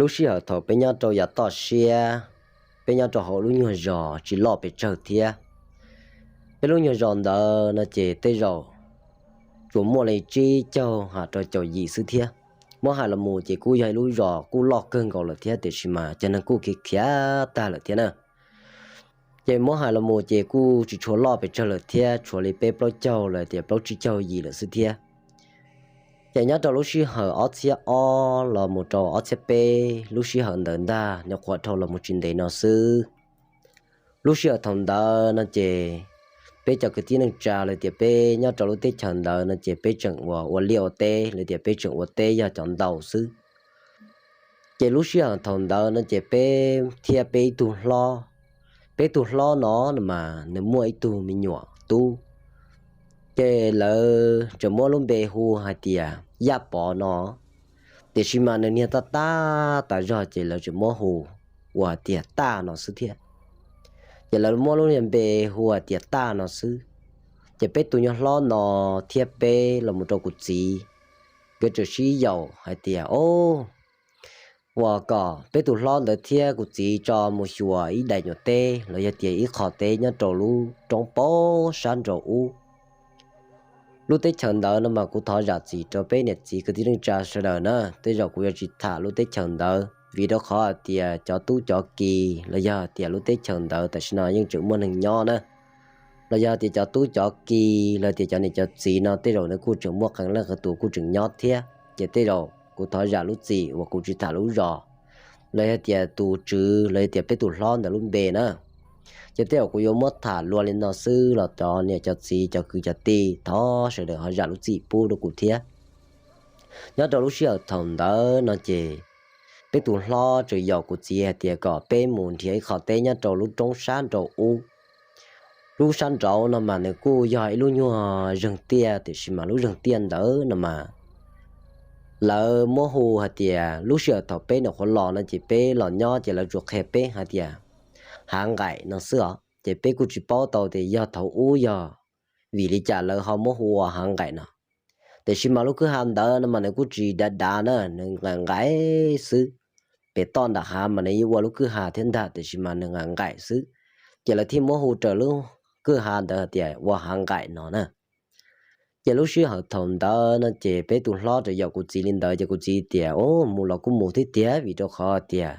Lub sij hawm thaum peb nyob rau yav toj siab, peb nyob rau hauv lub nyuag zos tsis loj pes tsawg thiab. Peb lub nyuag zos ntawd no ces tej zaum tsuas muaj li tsib caug ham rau caum yim xwb thiab. Muab hais los mus ces kuj yog ib lub zos kuj loj kawg nkaus lawm thiab, tiam sis mas cov neeg kuj khiav khiav tag lawm thiab na. Ces muab hais los mus ces kuj tsis tshua loj pes tsawg lawm thiab, tshuav li peb plaub caug los tias plaub tsib caug yim lawm xwb thiab. Ces nyob rau lub sij hawm ob txhiab ob los mus rau ob txhiab peb, lub sij hawm ntawd ntag, nyuam qhuav dhau los mus tsis ntev no xwb. Lub sij hawm thaum ntawd no ces peb cov kwv tij neej tsa los tias peb nyob rau lub teb chaws ntawd no ces peb tseem ua ua liaj ua teb los tias peb tseem ua teb yog cov ntaus xwb. Ces lub sij hawm thaum ntawd no ces peb thiab peb ib tug hlob, peb tug hlob no no mas nws muaj ib tug me nyuam tub, ces lawv tseem muab lub npe hu hais tias Yaj Pov no, tiam sis mas nws niag tag tag tas zog ces lawv tseem muab hu ua tias Taj no xwb thiab. Ces lawv muab lub niag npe hu hais tias Taj no xwb. Ces peb tus nyuag hlob no thiab peb los mus rau kuv txiv, nkawd tseem sib yaum hais tias, o, uas kom peb tus hlob ntawd thiab kuv txiv tso mus xyuas ib daim nyuam teb los yog tias ib qho teb nyob rau lub roob pab sab nraud ub. Lub teb chaws ntawd no mas kuv thov zam txim rau peb niam txiv kwv tij neej tsa sawv daws na, tej zaum kuv yuav tsis tham lub teb chaws ntawd vim rau qhov hais tias cov tub cov ki los yog tias lub teb chaws ntawd tam sim no yeej tseem muaj neeg nyob na, los yog tias cov tub cov ki los tias cov niam cov txiv no tej zaum nws kuj tseem muaj qee leej qee tus kuj tseem nyob thiab, ces tej zaum kuv thov zam lub txim uas kuv tsis tham lub zos los yog tias tus tswv los yog tias peb tus hlob ntawd lub npe na. Ces tej zaum kuv yuav muab tham luag li no xwb los cov niam cov txiv cov kwv cov tij thov sawv daws ho zam lub txim pub rau kuv thiab. Nyob rau lub sij hawm thaum ntawd no ces peb tus hlob tseem yaum kuv txiv hais tias kom peb mus nrhiav ib qho teb nyob rau lub roob sab nraud ub. Lub sab nraud no mas nws kuj yog ib lub nyuag zeeg tiaj, tiam sis mas lub zeeg tiaj ntawd no mas lawv muab hu hais tias lub sij hawm thaum peb nyuam qhuav los no ces peb los nyob ces lawv tsuas qhia peb hais tias Hav Nqaim no xwb os, ces peb kuj tsis paub tau tias yog thaum ub yog vim li cas lawv ho muab hu ua Hav Nqaim no. Tiam sis mas lub kwj ha ntawd no mas nws kuj tsis dav dav na, nws nqaim nqaim xwb. Pem toj nram hav mas nws yeej ua lub kwj ha thiab ntag, tiam sis mas nws nqaim nqaim xwb, ces lawv thiaj muab hu raws lub kwj ha ntawd hais tias ua Hav Nqaim no na. Ces lub sij hawm thaum ntawd no ces peb tus hlob tseem yaum kuv txiv li ntawd ces kuv txiv tias, o, mus los kuj mus thiab tiag, vim rau qhov tias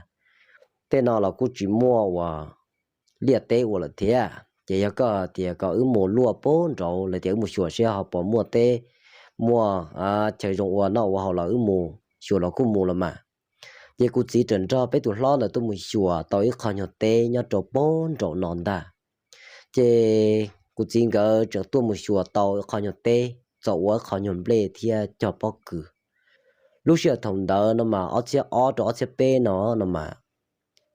tej no los kuj tsis muaj uas liaj teb ua lawm thiab, ces yog koj tias kom wb mus luaj pab nraud los tias wb mus xyuas seb ho puas muaj teb, muaj chaw zoo ua noj ua haus los wb mus xyuas los kuj mus los mas. Ces kuv txiv tseem nrog peb tus hlob ntawd tuaj mus xyuas tau ib qho nyuag teb nyob rau pab nraum no ntag. Ces kuv txiv nkawd tseem tuaj mus xyuas tau ib qho nyuag teb txawm ua ib qho nyuag nplej thiab cog pob kws. Lub sij hawm thaum ntawd no mas ob txhiab ob rau ob txhiab peb no no mas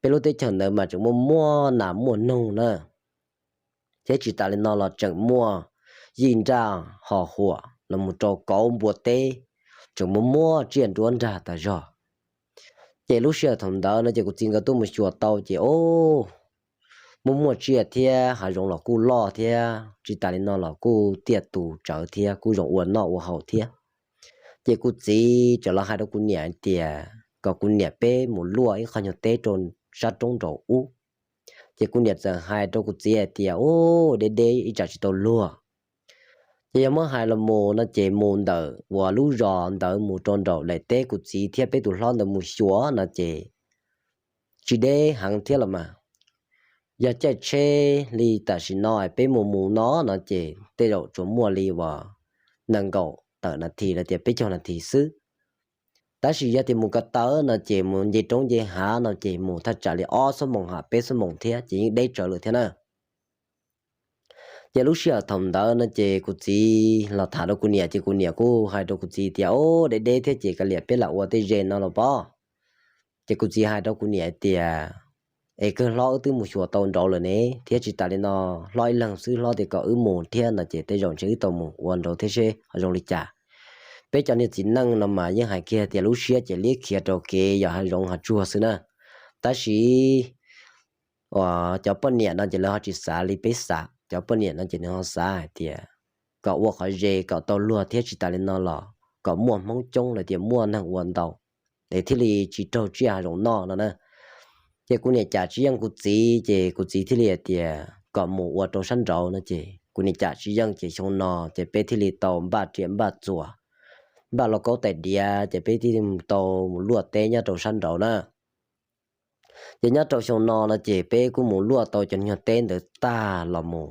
peb lub teb chaws ntawd mas tseem muaj muaj nas muaj noog na, thiab tsis tas li no los tseem muaj yij nraj ho huam los mus rau kauv npua teb, tseem muaj muaj tsiaj nruab nrag tas zog. Ces lub sij hawm thaum ntawd no ces kuv txiv nkawd tuaj mus xyuas tau ces, o, muaj muaj tsiaj thiab hav zoov los kuj loj thiab tsis tas li no los kuj tiaj tus tsawv thiab kuj zoo ua noj ua haus thiab. Ces kuv txiv txawm los hais rau kuv niam hais tias kom kuv niam peb mus luaj ib qho nyuag teb rau sab roob nraud ub. Ces kuv niam txawm hais rau kuv txiv hais tias, u, deb deb ib tsam tsis tau luag. Ces yog muab hais los mus no ces mus ntawm uas lub zos ntawd mus rau nraum daim teb kuv txiv thiab peb tus hlob ntawd mus xyuas no ces tsis deb heev thiab los mas. Yog caij tsheb li tam sim no peb mus mus no no ces tej zaum tsuas muaj li uas nees nkaum tawm nas this los tias peb caug nas this xwb. Tab sis yog tias mus ko taw no ces mus nce roob nce hav no ces mus thaj tsam li ob xuab moos ham peb xuab moos thiab ces yeej deb tsawv lawm thiab na. Ces lub sij hawm thaum ntawd no ces kuv txiv los tham rau kuv niam ces kuv niam kuj hais rau kuv txiv tias, o, deb deb thiab ces kav liam peb lam ua tej ze no los pob. Ces kuv txiv hais rau kuv niam hais tias, es kawg hlob, wb twb mus xyuas tau nraud lawm ne, thiab tsis tas li no hlob ib leeg xwb hlob tias kom wb mus thiab no ces tej zaum ntshe wb tau mus ua nraud thiab seb ho zoo li cas. Peb cov niag txiv neej no mas yeej hais kiag tias lub siab ces liab khiav rau kev yog hav zoov hav tsuag xwb na. Tab sis cov poj niam no ces lawv ho tsis xav li peb xav, cov poj niam no ces nws ho xav hais tias kom ua qhov ze kom tau luag thiab tsis tas li no los kom muaj hmoob coob los tias muaj neeg ua ntau. es thiaj li tsis raug tsiaj hav zoov noj no na. Ces kuv niam cam tsis yeej kuv txiv, ces kuv txiv thiaj li hais tias kom mus ua rau sab nraud no, ces kuv niam cam tsis yeej, ces xyoo no ces peb thiaj li tau npaj riam npaj txuas, npaj lauj kaub tais diav, ces peb thiaj li tau mus luaj teb nyob rau sab nraud na. Ces nyob rau xyoo no no ces peb kuj mus luaj tau cov nyuag teb ntawd tag los mus,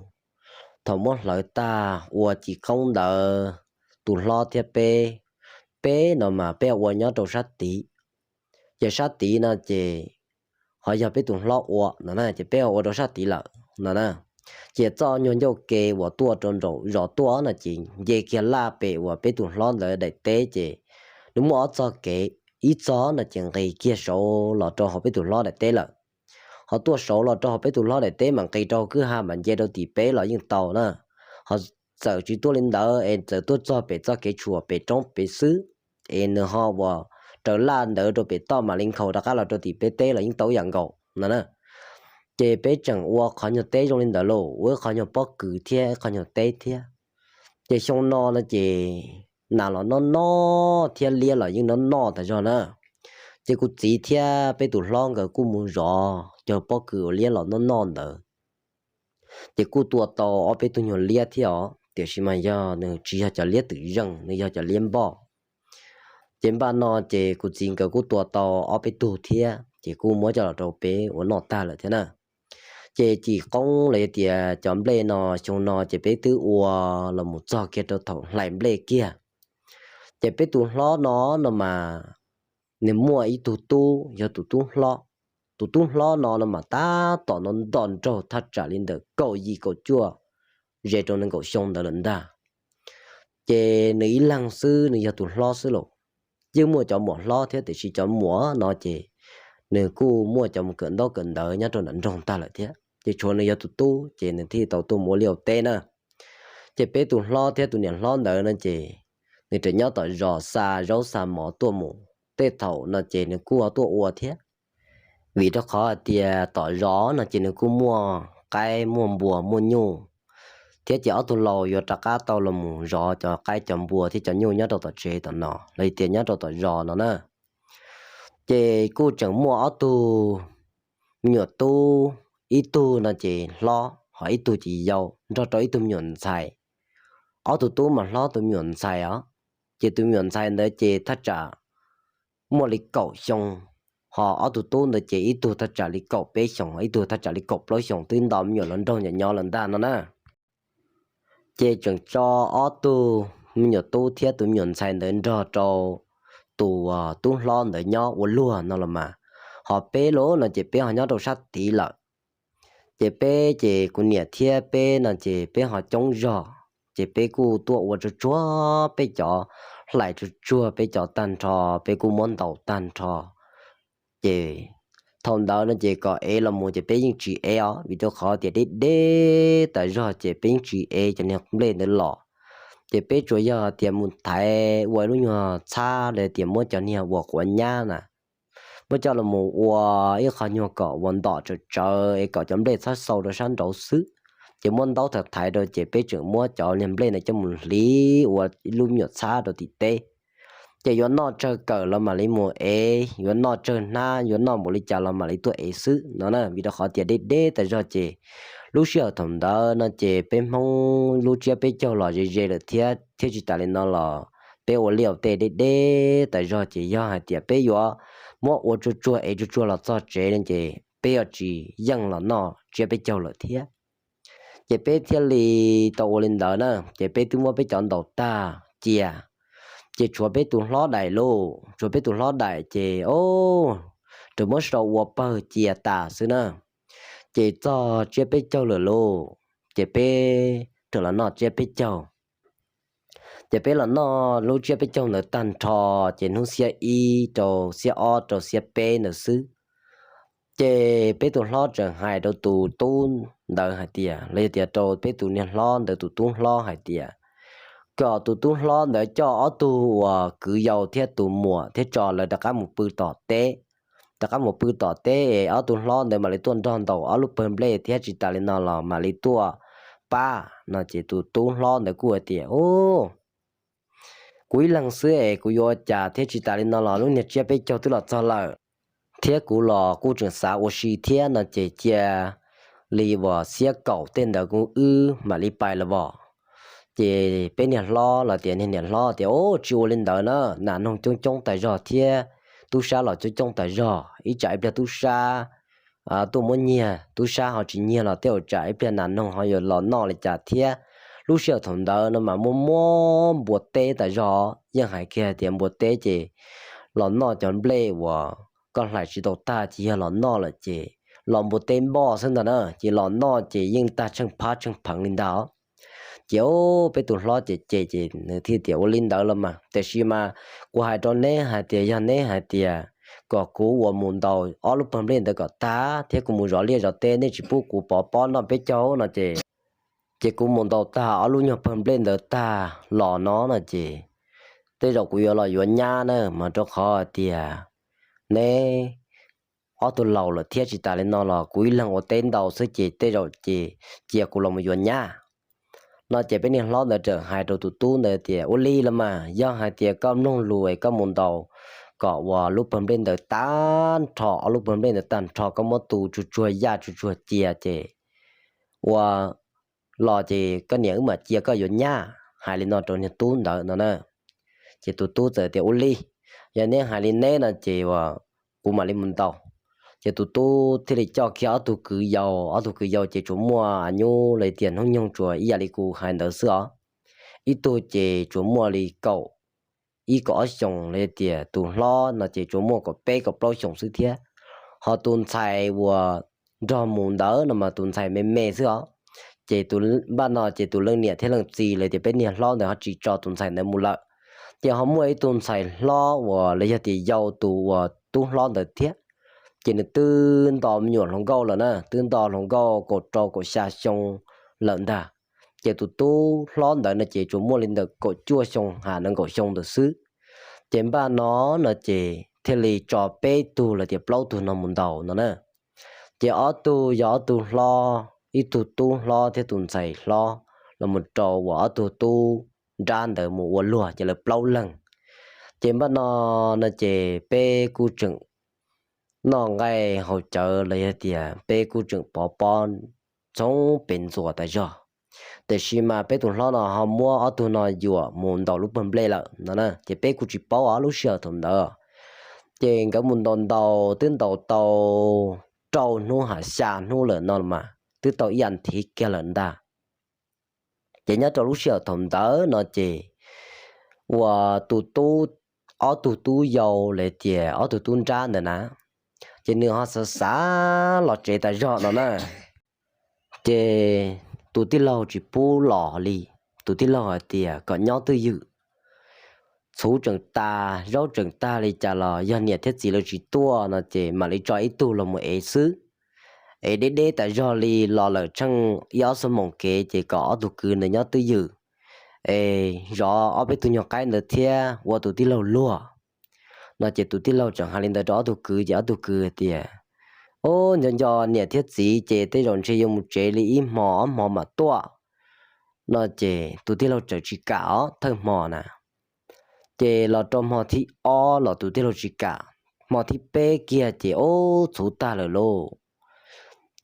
thaum muab hlawv tag ua cim qoob ntawd, tus hlob thiab peb, peb no mas peb ua nyob rau sab tid, ces sab tid no ces ho yog peb tus hlob ua no na, ces peb ua rau sab tid lawm no na. Ces txoj nyuag ncauj ke uas tuaj rau nraum zos tuaj no ces nce kiag laj pem uas peb tus hlob ntawd daim teb, ces nws muaj ob txoj kev, ib txoj no ces nqis kiag saud los rau hauv peb tus hlob daim teb lawm. Ho tuaj saud los rau hauv peb tus hlob daim teb mas nqis rau kwj ha mas nce rau tim peb los yeej tau na. Ho txawm tsis tuaj li ntawd es txawm tuaj txog pem txoj kev tshuam pem roob pem xwb, es nws ho uas raws laj ntawd rau pem toj mam li nkhaus rov qab los rau tim peb teb los yeej tau ib yam nkaus no na. Ces peb tseem ua qhov nyuag teb zoo li ntawd lauj, ua ib qhov nyuag pob kws thiab ib qhov nyuag teb thiab. Ces xyoo no no ces nas los noj noj thiab liab los yeej noj noj tas zog na. Ces kuv txiv thiab peb tus hlob nkawd kuj mus zov cov pob kws uas liab los noj noj ntawd, ces kuj tua tau ob peb tug nyuag liab thiab os, tiam sis mas yog nws tsis yog cov liab twm zeej, nws yog cov liab npoj. Ces npaj no ces kuv txiv nkawd kuj tua tau ob peb tug thiab, ces kuj muab coj los rau peb ua noj tag lawm thiab na. Ces cim qoob los yog tias cov nplej no xyoo no ces peb twb ua los mus txog kiag rau thaum hlais nplej kiag. Ces peb tus hlob no no mas nws muaj ib tug tub yog tus tub hlob. Tus tub hlob no no mas tab tom no nto nraug thaj tsam li ntawm kaum yim kaum cuaj ze rau nees nkaum xyoo ntawd lawm ntag. Ces nws ib leeg xwb, nws yog tus hlob xwb lauj. Yeej muaj cov muam hlob thiab tiam sis cov muam no ces nws kuj muaj cov mus kawm ntaub kawm ntawv nyob rau nram nroog tag lawm thiab, ces tshuav nws yog tus tub ces nws thiaj tau tuaj mus ua liaj ua teb na. Ces peb tus hlob thiab tus niam hlob ntawd no ces nws tseem nyob tom zos xa zaub xa mov tuaj mus, tej thaum no ces nws kuj ho tuaj ua thiab. Vim rau qhov hais tias tom zos no ces nws kuj muaj qaib muaj npua muaj nyuj, thiab ces ob tug laus yuav rov qab tau los mus zov cov qaib cov npua thiab cov nyuj nyob rau tom tsev tom no los yog tias nyob rau tom zos no na. Ces kuj tseem muaj ob tug me nyuam tub, ib tug no ces hlob ho ib tug ces yau nrog rau ib tug me nyuam ntxhais. Ob tug tub mas hlob tus me nyuam ntxhais os, ces tus me nyuam ntxhais ntawd ces thaj tsam muaj li kaum xyoo, ho ob tug tub ntawd ces ib tug thaj tsam li kaum peb xyoos, ib tug thaj tsam li kaum plaub xyoos, twb nto me nyuam hluas nraug nyob nyob lawm ntag no na. Ces tseem tso ob tug me nyuam tub thiab tus me nyuam ntxhais ntawd nrog rau tus tub hlob ntawd nyob ua luag no los mas, ho peb los no ces peb ho nyob rau sab tid lawm. Ces peb ces kuv niam thiab peb no ces peb ho coob zog, ces peb kuj tuaj ua tsuag tsuag peb cov, hlais tsuag tsuag peb cov tag nrho, peb kuj muab ntaus tag nrho. Ces thaum ntawd no ces kom ev los mus ces peb yeej tsis ev os, vim rau qhov tias deb deb tas zog ces peb yeej tsis ev cov niag nplej ntawd los. Ces peb tsuas yog tias mus thaiv ua ib lub nyuag txhab los tias muab cov niag uas quav nyab na, muab coj los mus ua ib qho nyuag kom ua ntom tsawv tsawv es kom cov nplej txhob xau rau sab nraud xwb. Ces muab ntaub thaiv thaiv rau ces peb tseem muab cov niag nplej ntawd coj mus hliv ua ib lub me nyuam txhab rau tim teb. Ces yuav noj tsawg kawm los mam li mus ev, yuav noj tsawg hnab, yuav noj npaum li cas los mam li tuaj ev xwb no na, vim rau qhov tias deb deb tas zog ces lub sij hawm thaum ntawd no ces peb Hmoob lub tsiab peb caug los ze ze lawm thiab, thiab tsis tas li no los peb ua liaj ua teb deb deb tas zog ces yog hais tias peb yuav muab ua tsuag tsuag ev tsuag tsuag los txog tsev no ces peb yuav tsis yeej los noj tsiab peb caug lawm thiab. Ces peb thiaj li tau ua li ntawd na, ces peb twb muab peb cov ntaus tag cia, ces tshuav peb tus hlob daim lauj, tshuav peb tus hlob daim ces o, tsuas muab sau ua pawg cia tas xwb na. Ces txog tsiab peb caug lawm lauj, ces peb rov los noj tsiab peb caug. Ces peb los noj lub tsiab peb caug ntawd tag nrho, ces hnub xiab ib rau xiab ob rau xiab peb ntawd xwb, ces peb tus hlob tseem hais rau tus tub ntawd hais tias, los yog tias rau peb tus niag hlob ntawd tus tub hlob hais tias, kom tus tub hlob ntawd coj ob tug uas kwv yau thiab tus muam thiab tso lawv rov qab mus pw tom teb, rov qab mus pw tom teb es ob tug hlob ntawd mam li tuaj nrog ntaus ob lub pawg nplej thiab tsis tas li no los mam li tuaj pab no. Ces tus tub hlob ntawd kuj hais tias, u, kuv ib leeg xwb es kuv yuav ua cas thiab, tsis tas li no los lub niag tsiab peb caug twb los txog lawm, thiab kuv los kuj tseem xav ua si thiab no ces cia li uas xiab kaum tej ntawd kuv wb mam li pais los vos. Ces peb niag hlob los tias, niag niam hlob tias, Ub, tsis ua li ntawd na, nas noog coob coob tas zog thiab tub sab los coob coob tas zog, ib tsam ib pliag tub sab tuaj muab nyiag, tub sab ho tsis nyiag los tej zaum tsam ib pliag nas noog ho yuav los noj li cas thiab. Lub sij hawm thaum ntawd no mas muaj muab npua teb tas zog, yeej hais kiag tias npua teb ces los noj cov nplej uas koj hlais tsis tau tag ces yog los noj lawm ces los npua teb npoj xwb ntag na, ces los noj ces yeej tag tsheej phab tsheej pheev li ntag. Ces peb tus hlob ces cem ces nws thiaj tias, Ua li ntawd los mas, tiam sis mas kuv hais rau neb hais tias yog neb hais tias kom kuv uas mus ntaus ob lub pawg nplej ntawd kom tag thiab kuv mus zov liaj zov teb, neb tsis pub kuv pov pob noj peb caug no ces, ces kuv mus ntaus tag ob lub nyuag pawg nplej ntawd tag los no no ces tej zaum kuv yuav los yuav nyab na, mas rau qhov tias neb ob tug laus lawm thiab, tsis tas li no los kuv ib leeg ua teb ntau xwb ces tej zaum ces cia kuv los mus yuav nyab no ces peb niag hlob ntawd txawm hais rau tus tub ntawd tias, Ua li los mas, yog hais tias koj mloog lus es koj mus ntaus kom uas lub pawg nplej ntawd tag nrho, ob lub pawg nplej ntawd tag nrho, koj muab tu tsuag tsuag yaj tsuag tsuag cia ces ua los ces koj niam wb mam cia koj yuav nyab. Hais li no rau niag tub ntawd no na. Ces tus tub txawm tias, Ua li, yog neb hais li neb no ces kuv mam li mus ntaus. Ces tus tub thiaj li coj kiag ob tug kwv yau, ob tug kwv yau ces tsuas muaj nyuj los tias hnub nyoog tsuas ib yam li kuv hais ntawd xwb os. Ib tug ces tsuas muaj li kaum ib kaum ob xyoos, los tias tus hlob no ces tsuas muaj kaum peb kaum plaub xyoos xwb thiab. Ho tus ntxhais uas nrog mus ntawd no mas tus ntxhais me me xwb os. Ces tus npaj no ces tus leej niam thiab leej txiv los tias peb niag hlob ntawd ho tsis tso tus ntxhais ntawd mus lawm. Ces ho muaj ib tug ntxhais hlob uas los yog tias yau tus uas tub hlob ntawd thiab. Ces nws twb nto me nyuam hluas nkauj lawm na, twb nto hluas nkauj kaum rau kaum xya xyoo lawm ntag. Ces tus tub hlob ntawd no ces tsuas muaj li ntawm kaum cuaj xyoo ha nees nkaum xyoo ntawd xwb. Ces npaj no no ces thiaj li tso peb tug los tias plaub tug no mus ntaus no na. Ces ob tug yog ob tug hlob, ib tug tub hlob thiab tus ntxhais hlob los mus rau uas ob tug tub nrab ntawd mus ua luag ces lawv plaub leeg. Ces npaj no no ces peb kuj tseem noj nqaij haus cawv los yog tias peb kuj tseem pov pob ntxoov pes ntxuas tas zog. Tiam sis mas peb tus hlob no ho muab ob tug no yuam mus ntaus lub pawg nplej lawm no na, ces peb kuj tsis paub ob lub sij hawm thaum ntawd. Ces nkawd mus ntaus ntaus twb ntaus tau rau hnub ha xya hnub lawm no mas twb tau ib as thiv kiag lawm ntag. Ces nyob rau lub sij hawm thaum ntawd no ces uas tus tub, ob tug tub yau los tias ob tug tub nrab ntawd na, ces nws ho xav xav los tsev tas zog no na. Ces tus tij laug tsis pub los li, tus tij laug hais tias kom nyob twj ywm, txhuv tseem tas zaub tseem tag li cas los yog niam thiab txiv lawv tsis tuaj no ces mam li tso ib tug los mus ev xwb. Es deb deb tas zog li los lawm tsheej ib ob xuab moos kev ces kom ob tug kwv ntawd nyob twj ywm es zov ob peb tug nyuag qaib ntawd thiab ua tus tij laug luag no. Ces tus tij laug tseem hais li ntawd rau ob tug kwv ces ob tug kwv tias, Ub, nco nco niam thiab txiv ces tej zaum ntshe yuav mus tsev li ib hmo ob hmo mam tuaj no. Ces tus tij laug tseem tsis kam os, thawj hmo na. Ces los rau hmo thib ob los tus tij laug tsis kam, hmo thib peb kiag ces ub, txhuv tag lawm lauj.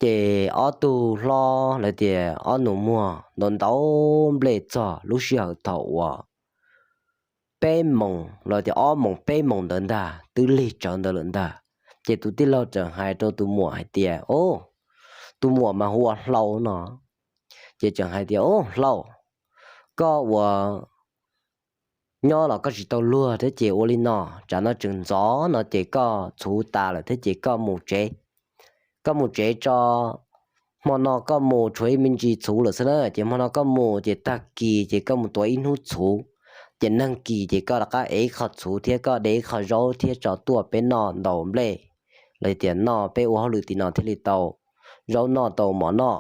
Ces ob tug hlob lawv tias ob nus muag ntaus ntaus nplej txog lub sij hawm thaum uas peb moos los tias ob moos peb moos ntawd ntag, twb lig tsawv ntawd lawm ntag. Ces tus tij laug tseem hais rau tus muam hais tias, Ub, tus muam mas hu ua Hlau no. Ces tseem hais tias, Ub, Hlau, koj ua nyob los koj tsis tau luag thiab ces ua li no, tsam no tseem ntxov no ces koj txhuv tas lawm thiab ces koj mus tsev. Koj mus tsev tso, hmo no koj mus tshuav ib me ntsis txhuv lawm xwb na, ces hmo no koj mus ces tag kis ces koj mus tuav ib hnub txhuv, ces neeg kis ces koj rov qab ev ib qho txhuv thiab koj de ib qho zaub thiab tso tuaj peb noj ntaus nplej, los tias noj peb ua hauj lwm tim no thiaj li tau zaub noj tau mov noj.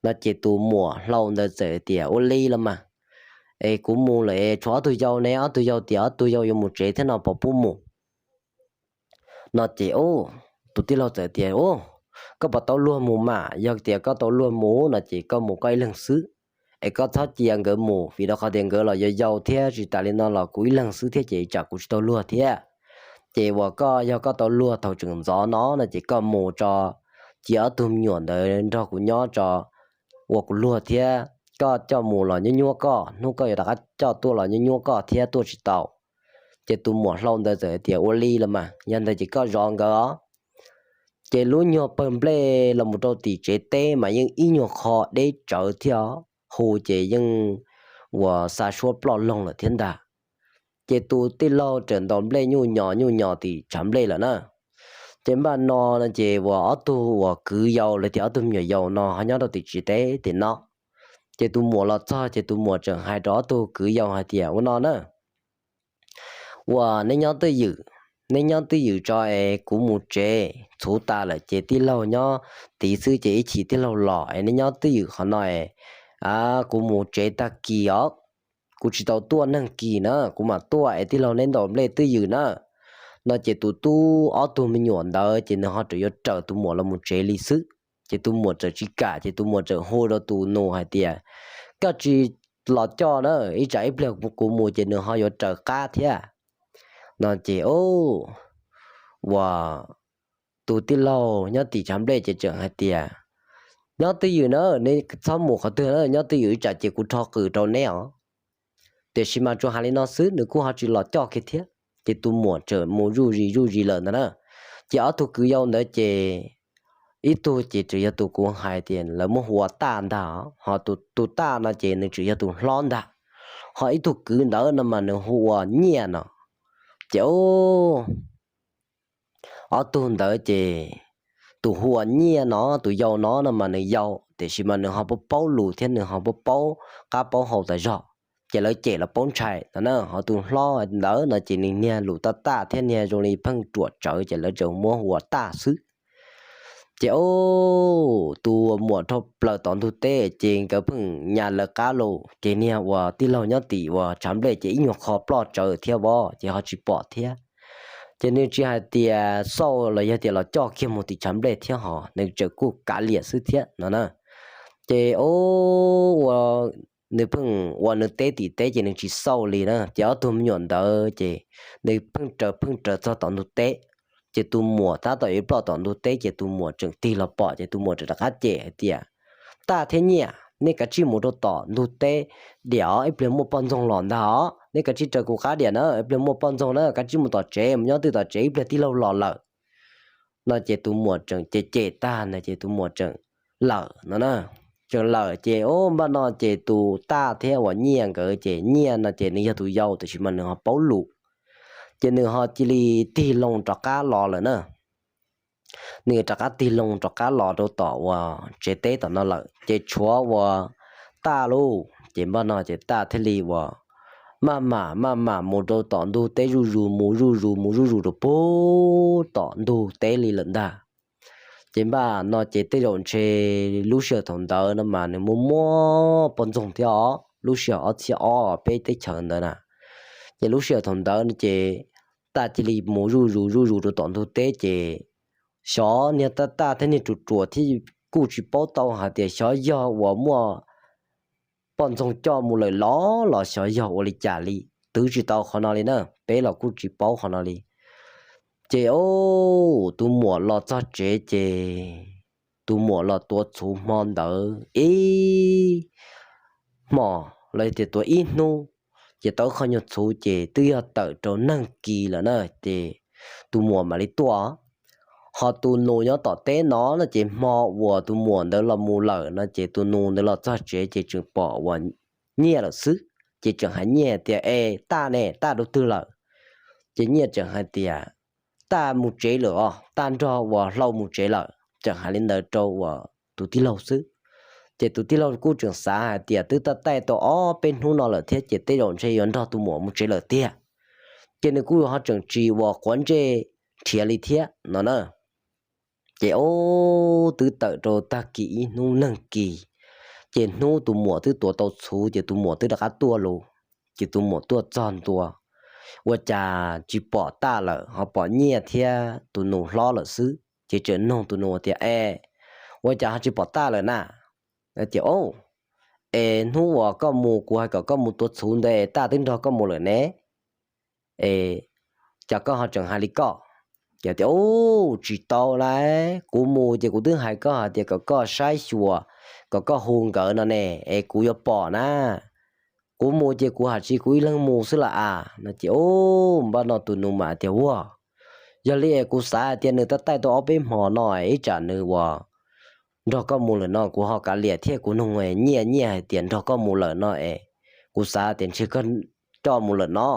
No ces tus muam Hlau ntawd txawm tias, Ua li los mas, es kuv mus lawm es tshuav ob tug yau ne, ob tug yau tias ob tug yau yuav mus tsev thiab no puas pub mus no. Ces ub, tus tij laug txawm tias, Ub, koj puas tau luag mus mas, yog tias koj tau luag mus no ces koj mus koj ib leeg xwb, es koj txhob cia nkawd mus, vim rau qhov tias nkawd los yau yau thiab, tsis tas li no los kuv ib leeg xwb thiab ces tsam kuv tsis tau luag thiab. Ces uas koj yog koj tau luag thaum tseem ntxov no no ces koj mus tso, cia ob tug me nyuam ntawd nrog kuv nyob tso, ua kuv luag thiab. Koj coj mus los nyuab nyuab koj, hnub koj yuav rov qab coj tuaj los nyuab nyuab koj thiab, tuaj tsis tau. Ces tus muam hlau ntawd txawm hais tias, ua li los mas, yog ntawd ces koj zov nkawd os. Ces lub nyuag pawg nplej los mus rau tim tsev teb mas yeej ib nyuag qho deb tsawv thiab, hu ces yeej uas xa suab ploj loog lawm thiab ntag. Ces tus tij laug txawm ntaus nplej nyuj nyos nyuj nyos tim tshav nplej lawm na. Ces npaj no no ces uas ob tug uas kwv yau los tias ob tug me nyuam yaus no ho nyob rau tim tsev teb tim no. Ces tus muam los txog ces tus muam tseem hais rau ob tug kwv yau hais tias, ua no na, uas neb nyob twj ywm, neb nyob twj ywm tso es kuv mus tsev txhuv tas lawm ces tij laug nyob tid xwb ces ib chim tij laug los es neb nyob twj ywm qhov no es kuv mus tsev tag kis os, kuv tsis tau tuaj neeg kis na, kuv mam tuaj es tij laug neb ntaus nplej twj ywm na. No ces tus tub ob tug me nyuam ntawd ces nws ho tseem yuav raws tus muam los mus tsev li xwb. Ces tus muam txawm tsis kam ces tus muam txawm hu rau tus nus hais tias, koj tsis los coj na, ib tsam ib pliag kuv mus ces nws ho yuav raws qab thiab. No ces uas tus tij laug nyob tim tshav nplej ces tseem hais tias, nyob twj ywm na, neb txhob mus qhov twg na, nyob twj ywm ib tsam ces kuv rho qws rau neb os. Tiam sis mas tsuas hais li no xwb nws kuj ho tsis los coj kiag thiab. Ces tus muam tseem mus zuj zus zuj zus lawm ntag na. Ces ob tug kwv yau ntawd ces ib tug ces tseem yog tus kuv hais tias lawv muab hu ua Taj ntag, ho tus Taj no ces nws tseem yog tus hlob ntag. Ho ib tug kwv ntawd no mas nws hu ua Nyiaj no. Ces ob tug ntawd ces tus hu ua Nyiaj no, tus yau no no mas nws yau tiam sis mas nws ho paub paub lus thiab nws ho paub paub qab paub hau tas zog. Ces lawv cem los paub ntshai no na. Ho tus hlob ntawd no ces nws niag lus taj taj thiab niag zoo li pheej ruam tsawv ces lawv tseem muab hu ua Taj xwb. Ces tus muam dhau plaws tom ntug teb ces nkawd pheej nyas lawv qab los ces niag uas tij laug nyob tim uas tshav nplej ces ib nyuag qho ploj tsawv thiab vov ces ho tsis pom thiab. Ces nws tsis hais tias xauj los yog tias los coj kiag mus tim tshav nplej thiab ho nws tseem kuj kav liam xwb thiab no na. Ces ua nws pheej ua nws teb tim teb ces nws tsis xauj li na. Ces ob tug me nyuam ntawd ces nws pheej raws pheej raws txog tom ntug teb. Ces tus muam tab tom yuav ploj tom ntug teb ces tus muam tseem tig los pom ces tus muam tseem rov qab cem hais tias, Taj thiab Nyiaj, nej kav tsij mus rau tom ntug teb diam os, ib pliag muaj poj ntxoog los ntag os, nej kav tsij raws kuv qab diam na, ib pliag muaj poj ntxoog na, kav tsij mus tom tsev, mus nyob twj tom tsev, ib pliag tij laug los lawm. No ces tus muam tseem cem cem tag ntawd ces tus muam tseem lawm no na. Tseem lawm ces ua npaj no ces tus Taj thiab uas Nyiaj nkawd ces Nyiaj no ces nws yog tus yau tiam sis mas nws ho paub lus, ces nws ho cia li tig loo rov qab los lawm na. Nws rov qab tig loo rov qab los rau tom uas tsev teb tom no lawm ces tshuav uas Taj lauj. Ces npaj no ces Taj thiaj li uas maj mam maj mam mus rau tom ntug teb zuj zus, mus zuj zus mus zuj zus rau puag tom ntug teb li lawm ntag. Ces npaj no ces tej zaum ntshe lub sij hawm thaum ntawd no mas nws muaj muaj poj ntxoog thiab os, lub sij hawm ob txhiab ob peb teb chaws ntawd na. Ces lub sij hawm thaum ntawd no ces Taj cia li mus zuj zus zuj zus rau tom ntug teb ces xyov niag Taj Taj thiab niag Ruam Ruam thiab kuj tsis paub tau hais tias xyov yog uas muaj poj ntxoog coj mus lawm los los xyov yog ua li cas li, twv tsis tau qhov no li na, peb los kuj tsis paub qhov no li. Ces tus muam los txog tsev ces tus muam los tuav txhuv hmo ntawd ib hmos los tias tuav ib hnub, ces tau qho nyuag txhuv ces twb yog tawm rau neeg kis lawm na, ces tus muam mam li tuaj. Ho tus nus nyob tom teb no no ces hmo uas tus muam ntawd los mus lawm no ces tus nus ntawd los txog tsev ces tseem pom uas Nyiaj lawm xwb, ces tseem hais Nyiaj tias, Es Taj ne, Taj rau twg lawm? Ces Nyiaj tseem hais tias, Taj mus tsev lawm os, Taj nrog uas Hlau mus tsev lawm. Tseem hais li ntawd rau uas tus tij laug xwb. Ces tus tij laug kuj tseem xav hais tias twb taj taij tau ob peb hnub no lawm thiab ces tej zaum ntshe yuav nrog tus muam mus tsev lawm tiag. Ces nws kuj ho tseem tsis uas quav ntsej nrhiav li thiab no na. Ces ub twb tawm rau tag kis ib hnub neeg kis, ces hnub tus muam twb tuav tau txhuv ces tus muam twb rov qab tuaj lus. Ces tus muam tuaj txog ntua, ua cas tsis pom Taj lawm, ho pom Nyiaj thiab tus nus hlob lawm xwb. Ces tseem nug tus nus tias, Es, ua cas ho tsis pom Taj lawm na? Ces, Ub, es hnub uas koj mus kuv hais kom koj mus tua txhuv ntawd Taj twb nrog koj mus lawm ne, es cas koj ho tseem hais li koj? Ces tias, Ub, tsis tau las, kuv mus ces kuv twb hais koj hais tias kom koj saib xyuas, kom koj hu nkawd no ne, es kuv yuav pom na. Kuv mus ces kuv hais tsis kuv ib leeg mus xwb las as no ces, Ub, npaj no tus nus mam tias, Ua, yog li es kuv xav hais tias nws tab taij tau ob peb hmo no ib tsam nws uas nrog koj mus lawm no kuv ho kav liam thiab kuv nug nyiaj nyiaj hais tias nrog koj mus lawm no es kuv xav tias ntshe koj coj mus lawm no.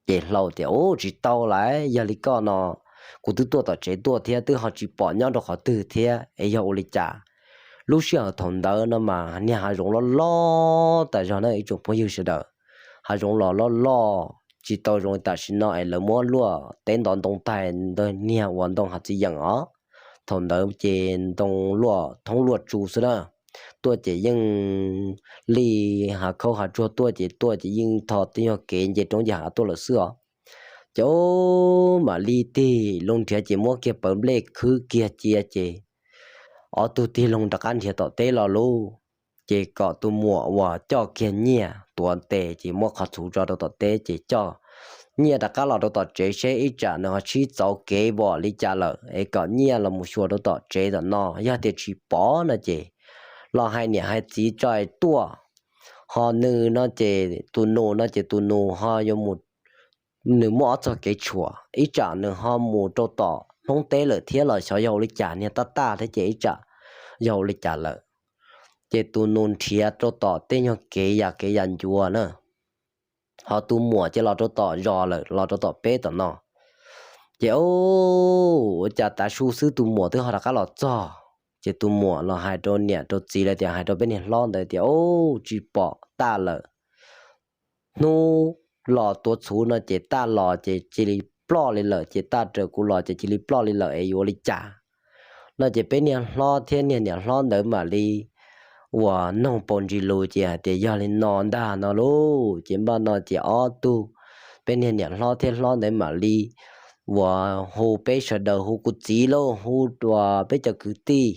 Ces Hlau tias, Ub, tsis tau las, yog li koj no kuv twb tuaj tom tsev tuaj thiab twb ho tsis pom nyob rau qhov twg thiab es yog ua li cas? Lub sij hawm thaum ntawd no mas niag hav zoov loj loj tas zog na ib tsoom phooj ywg sawv daws. Hav zoov los loj loj tsis tau zoo li tam sim no es lawv muab luaj teb ntov ntoo tag ntawd niag uas ntoo hav txiv yeem os. Thaum ntawd ces ntoo luaj thoob luaj tsu xwb na. Tuaj ces yeej li hav khaub hav tsuag tuaj ces tuaj ces yeej tho tej nyuag kev nce roob nce hav tuaj lawm xwb os. Ces ub, mam li tig loo nrhiav ces muab kiag pawv nplej khwb kiag cia ces ob tug tig loo rov qab nrhiav tom teb los lauj. Ces kom tus muam uas coj kiag nyiaj tuav tes ces muab qhov txhuv tso rau tom teb ces coj nyiaj rov qab los rau tom tsev seb ib tsam nws ho sib txauv kev vom li cas lawm es kom nyiaj los mus xyuas rau tom tsev tom no, yog tias tsis pom no ces los hais niam hais txiv tso es tuaj. Ho nws no ces tus nus no ces tus nus ho yuav mus, nws muaj ob txoj kev tshuam, ib tsam nws ho mus rau tom Hmoob teb lawm thiab los xyov yog ua li cas, niag tab taj thiab ces ib tsam yog ua li cas lawm. Ces tus nus nrhiav rau tom tej nyuag kev yam kev yam ncuav na, ho tus muam ces los rau tom zos lawm, los rau tom peb tom no. Ces ub, ua cas tav su xwb tus muam twb ho rov qab los txog. Ces tus muam los hais rau niam rau txiv lawv tias, Hais rau peb niag hlob ntawd tias, Ub, tsis pom Taj lawm. Hnub los tuav txhuv no ces Taj los ces cia li ploj li lawm, ces Taj raws kuv los ces cia li ploj li lawm es yuav ua li cas? No ces peb niag hlob thiab niag niam hlob ntawd mam li uas noog paus ntsis lus ces hais tias, Yog li no ntag no lauj. Ces npaj no ces ob tug, peb niag niam hlob thiab hlob ntawd mam li uas hu peb sawv daws, hu kuv txiv lauj, hu uas peb cov kwv tij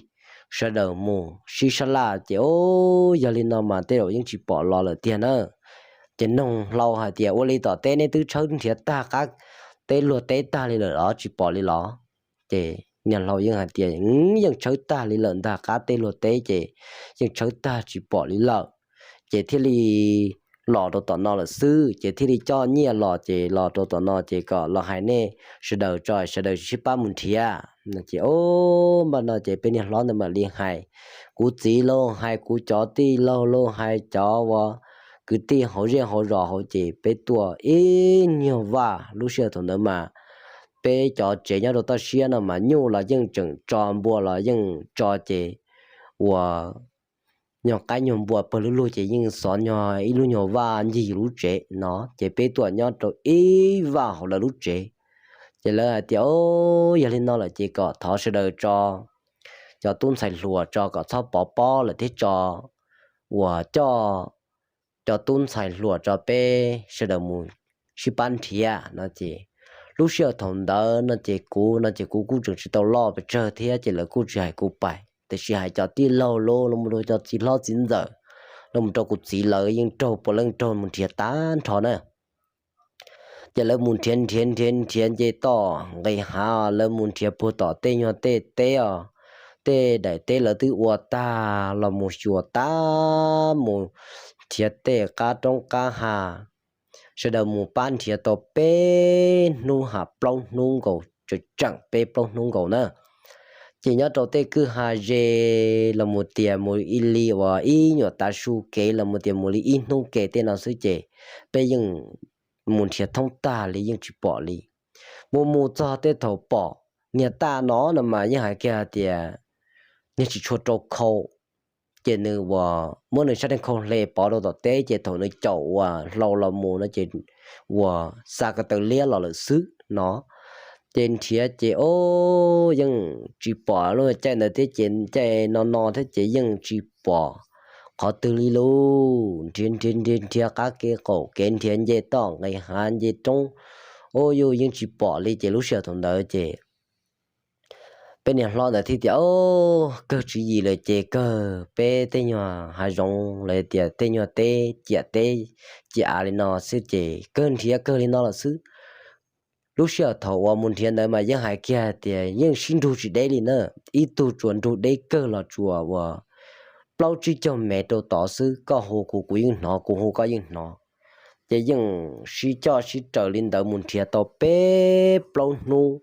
sawv daws mus sib sab laj ces, Ub, yog li no mas tej zaum yeej tsis pom los lawm tiag na. Ces noog Hlau hais tias, Ua li tom teb neb twb tshawb nrhiav tag qab teb luag teb tag li lawm los tsis pom li los? Ces niag Hlau yeej hais tias, Yeej tshawb tag li lawm ntag, qab teb luag teb ces yeej tshawb tag tsis pom li lawm. Ces thiaj li los rau tom no lawm xwb, ces thiaj li coj nyiaj los ces los rau tom no ces kom los hais nej sawv daws tso, sawv daws sib pab mus nrhiav. Ces ub, npaj no ces peb niag hlob ntawd mam li hais kuv txiv lauj, hais kuv cov tij laug lauj, hais cov uas kwv tij hauv zej hauv zos hauv ces peb tuaj ib nyuag vaj. Lub sij hawm thaum ntawd mas peb cov tsev nyob rau toj siab no mas nyuj los yeej tseem tso, npua los yeej tso ces uas nyuag qaib nyuag npua pawg lug lug ces yeej xov nyuag ib lub nyuag vaj ncig yus lub tsev no ces peb tuaj nyob rau ib vaj hauv lawv lub tsev. Ces lawv hais tias, Yog li no lawm ces kom thov sawv daws tso cov tub ntxhais hluas tso kom txhob pov pob lawm thiab tso uas coj cov tub ntxhais hluas tso peb sawv daws mus sib pab nrhiav no ces lub sij hawm thaum ntawd no ces kuv no ces kuv kuj tseem tsis tau loj pes tsawg thiab ces lawv kuj tsis hais kuv pais, tiam sis hais cov tij laug los mus rau cov txiv hlob txiv ntxawm, los mus rau kuv txiv lawv yeej raug puav leej raug mus nrhiav tag nrho na. Ces lawv mus nrhiav nrhiav nrhiav nrhiav nce toj nqis hav, lawv mus nrhiav puag tom tej nyuag tej teb os, tej daim teb lawv twb ua tag los mus xyuas tag, mus nrhiav tej qab roob qab hav, sawv daws mus pab nrhiav tau peb hnub ha plaub hnub nkaus, tseem tseem peb plaub hnub nkaus na. Ces nyob rau tej kwj ha ze los mus tias mus ib li uas ib nyuam tav su kev los mus tias mus li ib hnub kev tej no xwb ces peb yeej mus nrhiav thoob tag li yeej tsis pom li. Mus mus txog tej thaum pom niag Taj no no mas yeej hais kiag hais tias niag tsis tshua rau khau, ces nws uas muab nws sab dej khau hle pov rau tom teb ces thaum nws caum uas Hlau los mus no ces uas xa ko taw liab los lawm xwb no. Ces nrhiav ces o yeej tsis pom lub caij ntawd thiab ces caij no no thiab ces yeej tsis pom qhov twg li lauj. Nrhiav nrhiav nrhiav nrhiav qab kev qaum kev, nrhiav nce toj nqis hav nce roob, o yus yeej tsis pom li ces lub sij hawm thaum ntawd ces peb niag hlob ntawd thiaj tias, Au, kawg tswv yim lawm ces kawg peb tej nyuag hav zoov los tias tej nyuag teb ciam teb ciam av li no xwb ces kawg nrhiav kawg li no lawm xwb. Lub sij hawm thaum uas mus nrhiav ntawd mas yeej hais kiag tias yeej sib nrug tsis deb li na, ib tug tsuas nrug deb kawg los tsuas uas plaub tsib caug mev rau tod xwb, koj hu kuv kuv yeej hnov, kuv hu koj yeej hnov. Ces yeej sib coj sib raws li ntawd mus nrhiav tau peb plaub hnub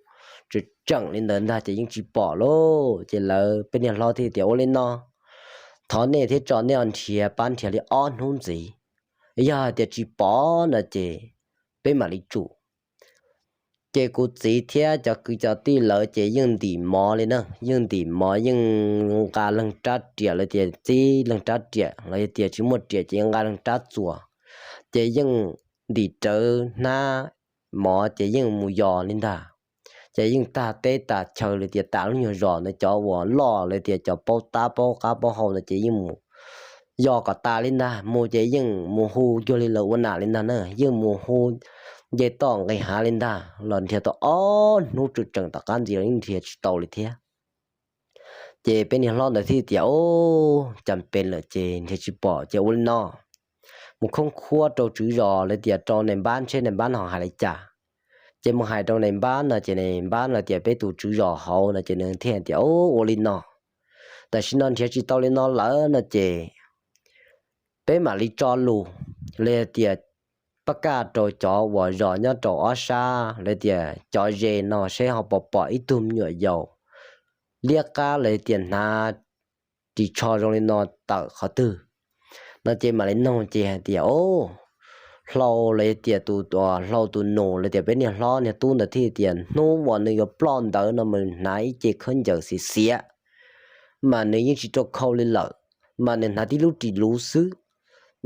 tseem tseem li ntawd ntag ces yeej tsis pom lauj. Ces lawv peb niag hlob thiaj tias, Ua li no, thov nej thiab tso nej nrhiav pab nrhiav li ob hnub ntxiv, yog hais tias tsis pom no ces peb mam li tsum. Ces kuv txiv thiab cov kwv cov tij lawv ces yeej ntim mov li na, yeej ntim mov yeej nqa leeg rab riam los tias txib leeg rab riam los yog tias tsis muaj riam ces nqa leeg rab txuas, ces yeej ntim rawv hnab mov ces yeej mus yos li ntag. Ces yeej tag teb tas chaw los tias tas lub nyuag zos ntawd cov uas loj los tias cov paub tab paub qab paub hau ntawd ces yeej mus yos kom tas li ntag, mus ces yeej mus hu cuag li lawv ua nam li ntag na, yeej mus hu nce toj nqis hav li ntag los nrhiav tau ob hnub tseem tseem tom qab ntxiv los yeej nrhiav tsis tau li thiab. Ces peb niag hlob ntawd thiaj tias, Au, cas pes lawm ces nrhiav tsis pom ces ua li no, mus khoob khuab rau tswv zos los tias rau nais npab ntshe nais npab ho hais li cas. Ces mus hais rau nais npab no ces nais npab los tias peb tus tswv zos hauv no ces nws thiaj tias, Au, ua li no, tam sim no nrhiav tsis tau li no lawm no ces peb mam li tso lus los tias pab kaj rau cov uas zos nyob rau ob sab los tias cov ze no seb ho pom pom ib tug me nyuam yaus liab qab los tias hnav ris tsho zoo li no tawm qhov twg no ces mam li noog ces hais tias, Au, hlau los tias tus, hlau tus nus los tias peb niag hlob niag tub ntawd thiaj tias hnub uas nws yuav ploj ntawd no mas hnav ib ce khaub ncaws xiav xiav, mas nws yeej tsis rau khau li lawm, mas nws hnav tib lub ris luv xwb,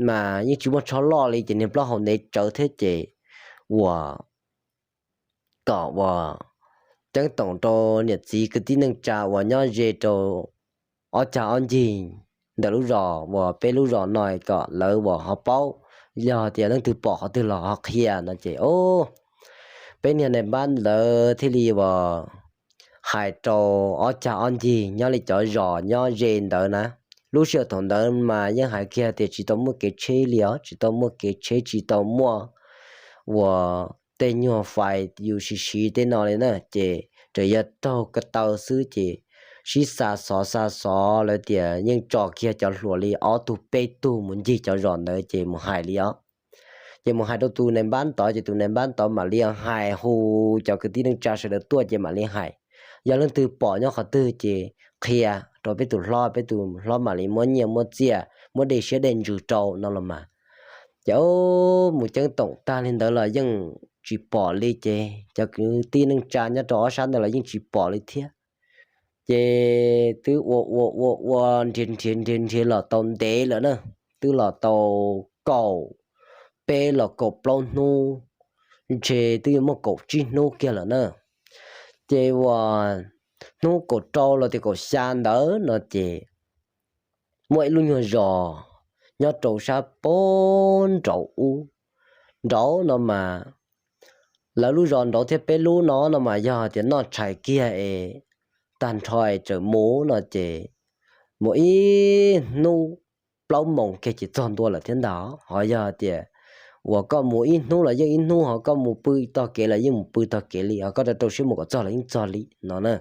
mas yeej tsis muaj tsho loj li ces niag plaub hau ntev tsawv thiab ces uas kom uas ceeb toom rau niam txiv kwv tij neej tsa uas nyob ze rau ob cag ob ncig ntawm lub zos uas peb lub zos no kom lawv uas ho paub, yog tias leej twg pom qhov twg los ho qhia no ces peb niag nais npab ntawd thiaj li uas hais rau ob cag ob ncig nyob li cov zos nyob ze ntawd na. Lub sij hawm thaum ntawd mas yeej hais kiag tias tsis tau muaj kev tsheb li os, tsis tau muaj kev tsheb, tsis tau muaj uas tej nyuag fais yus siv siv tej no li na, ces tsuas yog raug ko taw xwb ces sib xa xov xa xov lawv tias yeej tso kiag cov hluas li ob tug peb tug mus ncig cov zos ntawd ces mus hais li os. Ces mus hais rau tus nais npab tod ces tus nais npab tod mam li hais hu cov kwv tij neej tsa sawv daws tuaj ces mam li hais, yog leej twg pom nyob qhov twg ces qhia rau peb tus hlob, peb tus hlob mam li muab nyiaj muab txiaj muab dej siab dej ntsws rau no los mas. Ces mus ceeb toom tag li ntawd los yeej tsis pom li ces cov kwv tij neej tsa nyob rau ob sab ntawd los yeej tsis pom li thiab. Ces twb ua ua ua ua nrhiav nrhiav nrhiav nrhiav los tau ntev lawm na, twb los tau kaum peb los kaum plaub hnub, ntshe twb yuav muaj kaum tsib hnub kiag lawm na. Ces uas hnub kaum rau los tias kaum xya ntawd no ces muaj ib lub nyuag zos nyob rau sab pab nraud ub, nraud no mas lawv lub zos nraud thiab peb lub no no mas yog tias noj tshais kiag es tag nrho es tseem mus no ces mus ib hnub plaub moos kiag ces txog ntua lawm thiab ntag. Ho yog tias uas koj mus ib hnub los yeej ib hnub, ho koj mus pw tog kev los yeej mus pw tog kev li, ho koj rau rau siab mus kom txog los yeej txog li no na.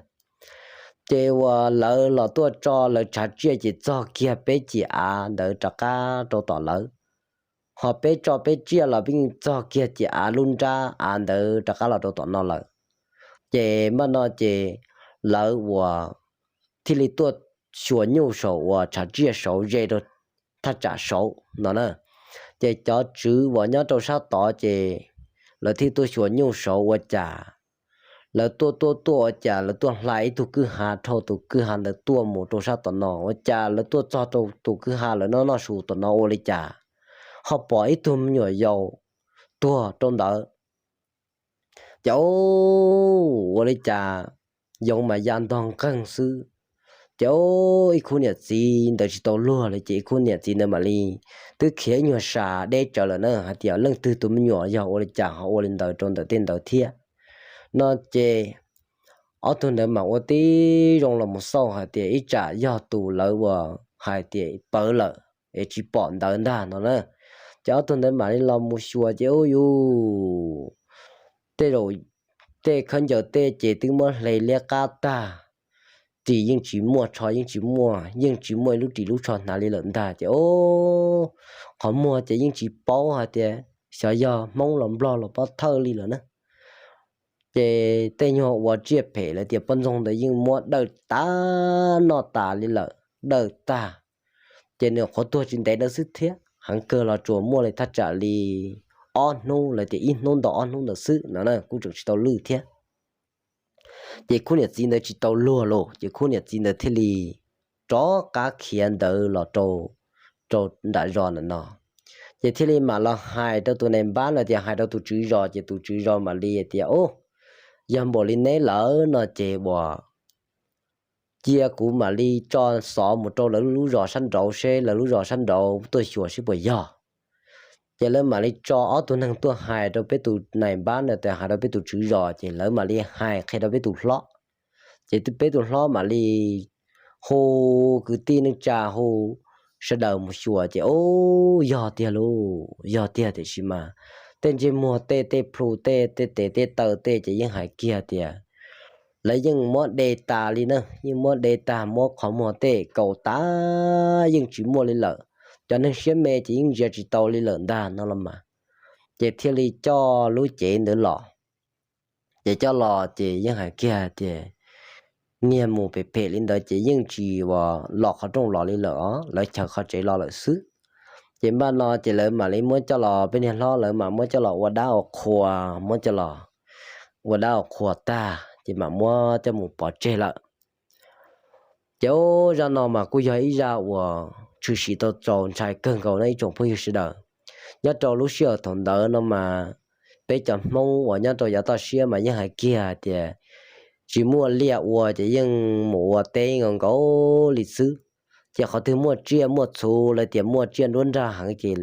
Ces uas lawv los tuaj tso lawv tshav tsiaj ces txog kiag peb ciam av ntawd rov qab rau tom lawv. Ho peb tso peb tsiaj los peb yeej txog kiag ciam av lub nrab av ntawd rov qab los rau tom no lawm. Ces npaj no ces lawv uas thiaj li tuaj xyuas nyuj saum uas tshav tsiaj saud ze rau thaj tsam saud no na. Ces cov tswv uas nyob rau sab tod ces lawv thiaj tuaj xyuas nyuj saud ua cas lawv tuaj tuaj tuaj ua cas lawv tuaj hla ib tug kwj ha dhau tus kwj ha ntawd tuaj mus rau sab tom no, ua cas lawv tuaj txog rau tus kwj ha lawv noj noj su tom no ua li cas ho pom ib tug me nyuam yaus tuag rau ntawd. Ces ua li cas yoov mas ya ntog nqeeg xwb. Ces ib khub niam txiv ntawd tsis tau luag li ces ib khub niam txiv ntawd mam li twb khiav ib nyuag sas deb tsawv lawm na hais tias leej twg tus me nyuam yog ua li cas ho ua li ntawd rau ntawm tej ntawd thiab no ces ob tug ntawd mam ua tib zoo los mus xauj hais tias ib tsam yog tus lawv uas hais tias pawv lawm es tsis pom ntawd ntag no na. Ces ob tug ntawd mam li los mus xyuas ces ub yus, tej zaum tej khaub ncaws tej ces twb muab hle liab qab tag, ris yeej tsis muaj, tsho yeej tsis muaj, yeej tsis muaj ib lub ris lub tsho hnav li lawm ntag. Ces o, qhov muag ces yeej tsis paub hais tias xyov yog Hmoob los Nplog los pov thawj li lawm na. Ces tej nyuag ua tsiaj phem lawv tias poj ntxoog ntawd yeej muab dawj tas noj tas li lawm, dawj tag. Ces nws qhuav tuag tsis ntev ntawd xwb thiab, heev kawg los tsuas muaj li thaj tsam li ob hnub, lawv tias ib hnub ntau ob hnub ntawd xwb no na, kuj tseem tsis tau lwj thiab. Ces khub niam txiv ntawd tsis tau luag los ces khub niam txiv ntawd thiaj li rov qab khiav ntawd los rau, rau nram zos ntawm no. Ces thiaj li mam los hais rau tus nais npab no tias, hais rau tus tswv zos, ces tus tswv zos mam li tias, Ub, yog npaum li neb lawm no ces uas cia kuv mam li tso xov mus rau lawv lub zos sab nraud seb lawv lub zos sab nraud tuaj xyuas seb puas yog. Ces lawv mam li tso ob tug neeg tuaj hais rau peb tus nais npab no tias, hais rau peb tus tswv zos, ces lawv mam li hais qhia rau peb tus hlob. Ces peb tus hlob mam li hu kwv tij neej tsa, hu sawv daws mus xyuas ces, Ub, yog tiag lauj, yog tiag, tiam sis mas tej ntsej muag tej, tej plhu tej, tej tes tej taw tej ces yeej hais kiag tias lawv yeej muab de tas li na, yeej muab de tag, muab qhov muag tej kaus tas, yeej tsis muaj li lawm. Cov neeg siab me ces yeej ntsia tsis tau li lawm ntag no los mas. Ces thiaj li coj lub cev ntawd los. Ces coj los ces yeej hais kiag tias niag mus phem phem li ntawd ces yeej tsis uas los qhov rooj los li lawm os, lawv chaws qhov tsev los lawm xwb. Ces npaj no ces lawv mam li muab coj los, peb niag hlob lawv mam muab coj los ua dab ua qhua, muab coj los ua dab ua qhua tag ces mam muab coj mus pov tseg lawm. Ces zaj no mas kuj yog ib zaj uas tshwm sim tau txaus ntshai kawg nkaus no ib tsoom phooj ywg sawv daws. Nyob rau lub sij hawm thaum ntawd no mas peb cov Hmoob uas nyob rau yav toj siab mas yeej hais kiag hais tias tsis muaj liaj ua ces yeej mus ua teb nkaus nkaus li xwb. Ces qhov twg muaj tsiaj muaj txhu, lawv tias muaj tsiaj nruab nrag heev ces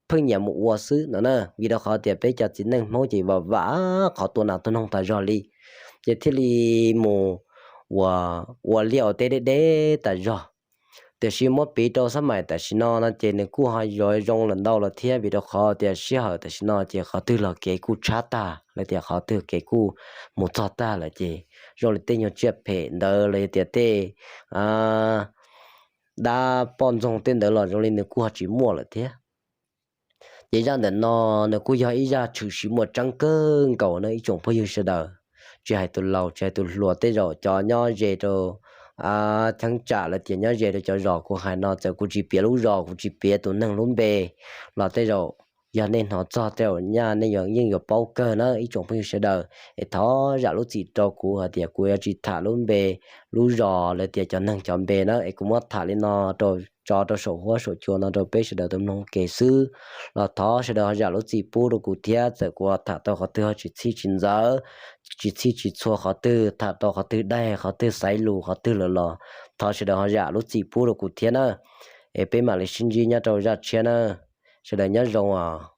pheej nyiam mus ua xwb no na, vim rau qhov tias peb cov txiv neej Hmoob ces vam vam qhov tua nas tua noog tas zog li, ces thiaj li mus ua, ua liaj ua teb deb deb tas zog. Tiam sis muab piv rau xab maim tam sim no no ces nws kuj ho yuav zoo lawm ntau lawm thiab, vim rau qhov tias sij hawm tam sim no ces qhov twg los kev kuj tshab tag lawm, tias qhov twg kev kuj mus txog tag lawm ces zoo li tej nyuag tsiaj phem ntawd los yog tias tej dab poj ntxoog tej ntawd los zoo li nws kuj ho tsis muaj lawm thiab. Ces zaj ntawm no nws kuj yog ib zaj tshwm sim muaj tseeb kawg nkaus no ib tsoom phooj ywg sawv daws, tsis hais tus laus tsis hais tus hluas, tej zaum cov nyob ze rau cheeb tsam lawv tias nyob ze rau cov zos kuv hais no, txawm kuv tsis piav lub zos, kuv tsis piav tus neeg lub npe los tej zaum yog nej hnov txog tej zaum nyaj nej yeej yuav paub kawg na ib tsoom phooj ywg sawv daws. Es thov zam lub txim rau kuv hais tias kuv yuav tsis tham lub npe, lub zos lawv tias cov neeg cov npe na, es kuv muab tham li no rau, tso rau saum huab saum cua no rau peb sawv daws tau mloog ke xwb. Los thov sawv daws ho zam lub txim pub rau kuv thiab, txawm kuv tham tau qhov twg ho tsis txhij tsis ntxaws, tsis txhij tsis txhua qhov twg, tham tau qhov twg daig qhov twg xaiv lus qhov twg lawm los thov sawv daws ho zam lub txim pub rau kuv thiab na. Es peb mam li sib ntsib nyob rau zaj tshiab na. Sawv daws nyob zoo os.